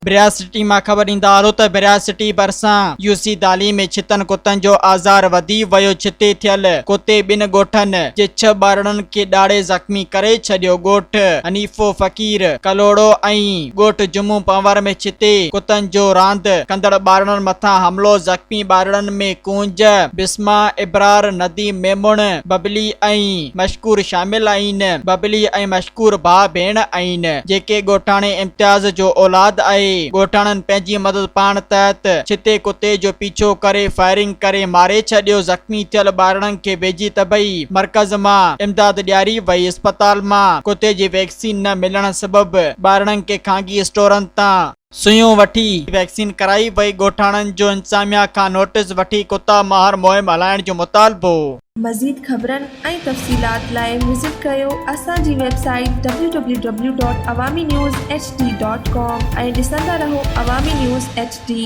برياسٽي مان خبر ڏيندا هلو ته برياسٽي ڀرسان يو سي دالي ۾ ڇتن ڪتن جو آزار وڌي ويو ڇتي ٿيل ڪتي ٻن ڳوٺن جي ڇهه ٻارڙن کي ڏاڙهي زخمي ڪري ڇڏيو ڳوٺ حنيفو فقير ڪلهوڙو ۽ ڳوٺ جمعو پنهور ۾ ڇتي ڪتن جو راند ڪندڙ ٻارڙن مٿان حملو زخمي ٻارڙن ۾ ڪونج، بسما، ابرار، نديم ميمڻ، ببلي ۽ مشڪور شامل آهن. ببلي ۽ مشڪور ڀاء ڀيڻ آهن، جيڪي ڳوٺاڻي امتياز جو اولاد آهي. ڳوٺاڻن پنهنجي مدد پاڻ تحت ڇتي ڪتي جو پيڇو ڪري فائرنگ ڪري ماري ڇڏيو. زخمي ٿيل ٻارڙن کي ويجهي طبعي مرڪز مان امداد ڏياري وئي. اسپتال مان ڪتي جي ويڪسين نه ملڻ سبب ٻارڙن کي خانگي اسٽورن تان سيون وٺي ويڪسين ڪرائي وئي. ڳوٺاڻن جو انتظاميا کان نوٽيس وٺي ڪتا مار مهم هلائڻ جو مطالبو. مزيد خبرن ۽ تفصيلات لاء وزٽ ڪريو اسان جي website W W W dot Awami news H D dot com ۽ ڏسندا رهو عوامي نيوز ايڇ ڊي.